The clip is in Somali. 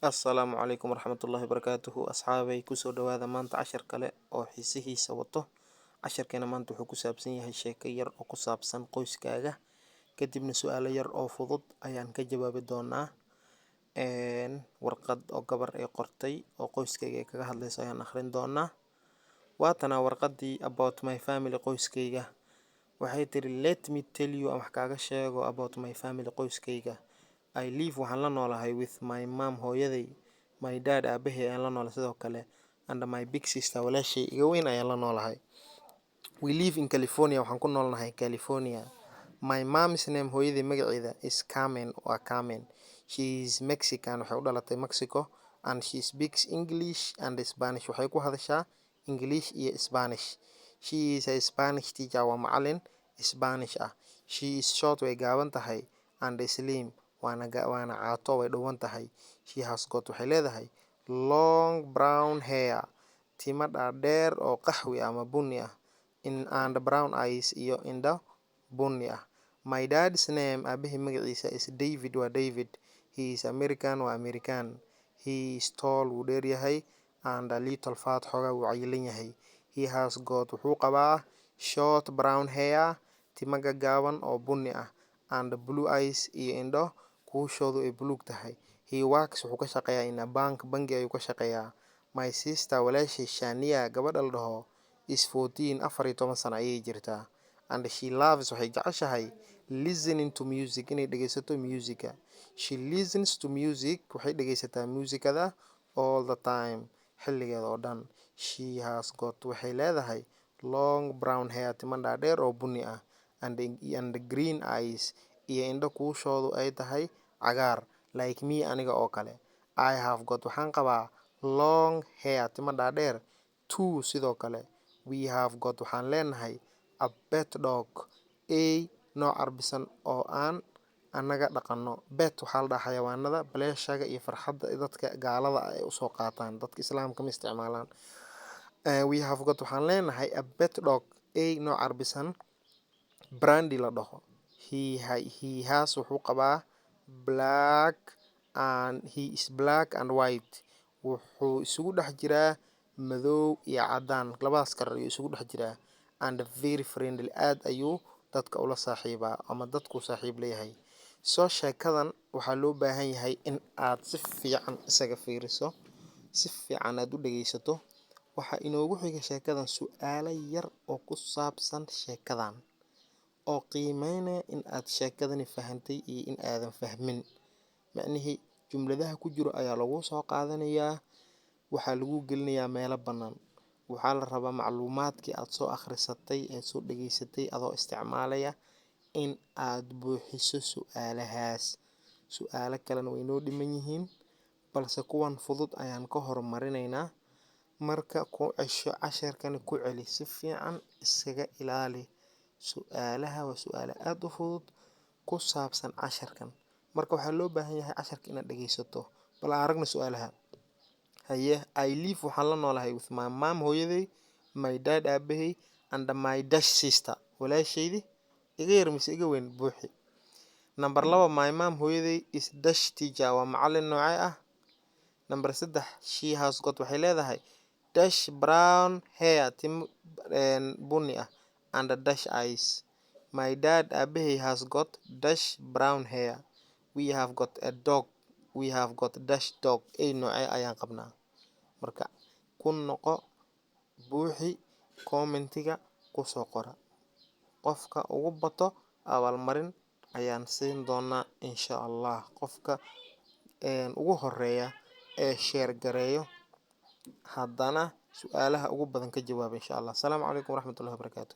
Assalaamu calaykum waraxmatullaahi wabarakaatuhu. Asxaabay, kusoo dhawaada maanta cashar kale oo xiisihiisa wato. Casharkeena maanta wuxuu ku saabsan yahay sheeko yar oo ku saabsan qoyskaaga. Kadibna su-aalo yar oo fudud ayaan ka jawaabi doonaa. Warqad oo gabar ay qortay oo qoyskayga ay kaga hadlayso ayaan akhrin doonaa. Waatana warqadii. About my family, qoyskayga. Waxay tiri, "Let me tell you," aan wax kaaga sheego, "about my family," qoyskayga. "I live," waxaan la noolahay, "with my mom," hooyaday, "my dad," aabahay ayaan la noolahay sidoo kale, "and my big sister," walaashay iga weyn ayaan la noolahay. "We live in California," waxaan ku noolnahay California. "My mom's name," hooyaday magaceeda, "is Carmen," waa Carmen. "She is Mexican," waxay u dhalatay Mexico, "and she speaks English and Spanish," waxay ku hadashaa English iyo Spanish. "She is a Spanish teacher," waa macalin Spanish ah. "She is short," way gaaban tahay, "and slim," waana caato, way dhuuban tahay. "She has got," waxay leedahay, "long brown hair," timo dhaadheer oo qaxwi ama bunni ah, in "and brown eyes," iyo indho bunni ah. "My dad's name," aabahay magaciisa, "is David," waa David. "He is American," waa American. "He is tall," wuu dheer yahay, "and a little fat," xoogaa wuu cayilan yahay. "He has got," wuxuu qabaa, "short brown hair," timo gaagaaban oo bunni ah, "and blue eyes," iyo indho kuushoodu ay buluug tahay. "He works," wuxuu ka shaqeeyaa, "in a bank," bangi ayuu ka shaqeeyaa. "My sister," walaashay, Shania gabadha la dhaho, "is 14," 14 sano ayay jirtaa, "and she loves," waxay jeceshahay, "listening to music," inay dhegeysato musica. "She listens to music," waxay dhegeysataa muusikada, "all the time," xilligeeda oo dhan. "She has got," waxay leedahay, "long brown hair," timo dhaadheer oo bunni ah, "and green eyes," iyo indho kuushoodu ay tahay cagaar, "like me," aniga oo kale. "I have got," waxaan qabaa, "long hair," timo dhaadheer, "too," sidoo kale. "We have got," waxaan leenahay, "a pet dog," ey nooc carbisan oo aan annaga dhaqano. Pet waxaa la dhahaa xayawaanada pleasure iyo farxadda dadka gaalada ay usoo qaataan, dadka Islaamka ma isticmaalaan. "We have got," waxaan leenahay, "a pet dog," ey nooc carbisan, Brandy la dhaho. He has," wuxuu qabaa, "black and he is black and white," wuxuu isugu dhex jiraa madow iyo cadaan, labadaas kalar ayuu isugu dhex jiraa, "and very friendly," aad ayuu dadka ula saaxiibaa ama dadkuu saaxiib leeyahay. So sheekadan waxaa loo baahan yahay in aad si fiican isaga fiiriso, si fiican aad u dhegeysato. Waxaa inoogu xiga sheekadan su-aalo yar oo ku saabsan sheekadan oo qiimeynaya in aad sheekadani fahantay iyo in aadan fahmin. Macnihii, jumladaha ku jiro ayaa lagu soo qaadanayaa, waxaa lagu gelinayaa meelo bannaan. Waxaa la rabaa macluumaadkii aad soo akhrisatay ee soo dhageysatay adoo isticmaalaya in aad buuxiso su-aalahaas. Su-aalo kalena way noo dhiman yihiin, balse kuwan fudud ayaan ka horumarinaynaa. Marka ku cesho casharkani, ku celi si fiican, iskaga ilaali. Su-aalaha waa su-aalo aad u fudud ku saabsan casharkan. Marka waxaa loo baahan yahay casharka inaad dhegeysato. Bal aan aragno su-aalaha. Haye. "I live," waxaan la noolahay, "with my mom," hooyaday, "my dad," aabahay, "and my dash sister," walaashaydi iga yar mise iga weyn, buuxi. Number 2, "My mom," hooyaday, "is dash teacher," waa macalin noocee ah? Number 3, "She has got," waxay leedahay, "dash brown hair," timo bunni ah, "and dash eyes." "My dad," aabahay, "has got dash brown hair. We have got a dog. We have got dash dog." Ey noocee ayaan qabnaa? Marka ku noqo, buuxi, commentiga kusoo qora. Qofka ugu bato abaalmarin ayaan siin doonaa, insha Allah, qofka ugu horeeya ee share gareeyo, haddana su-aalaha ugu badan ka jawaaba, insha Allah. Asalaamu calaykum waraxmatullahi wabarakaatu.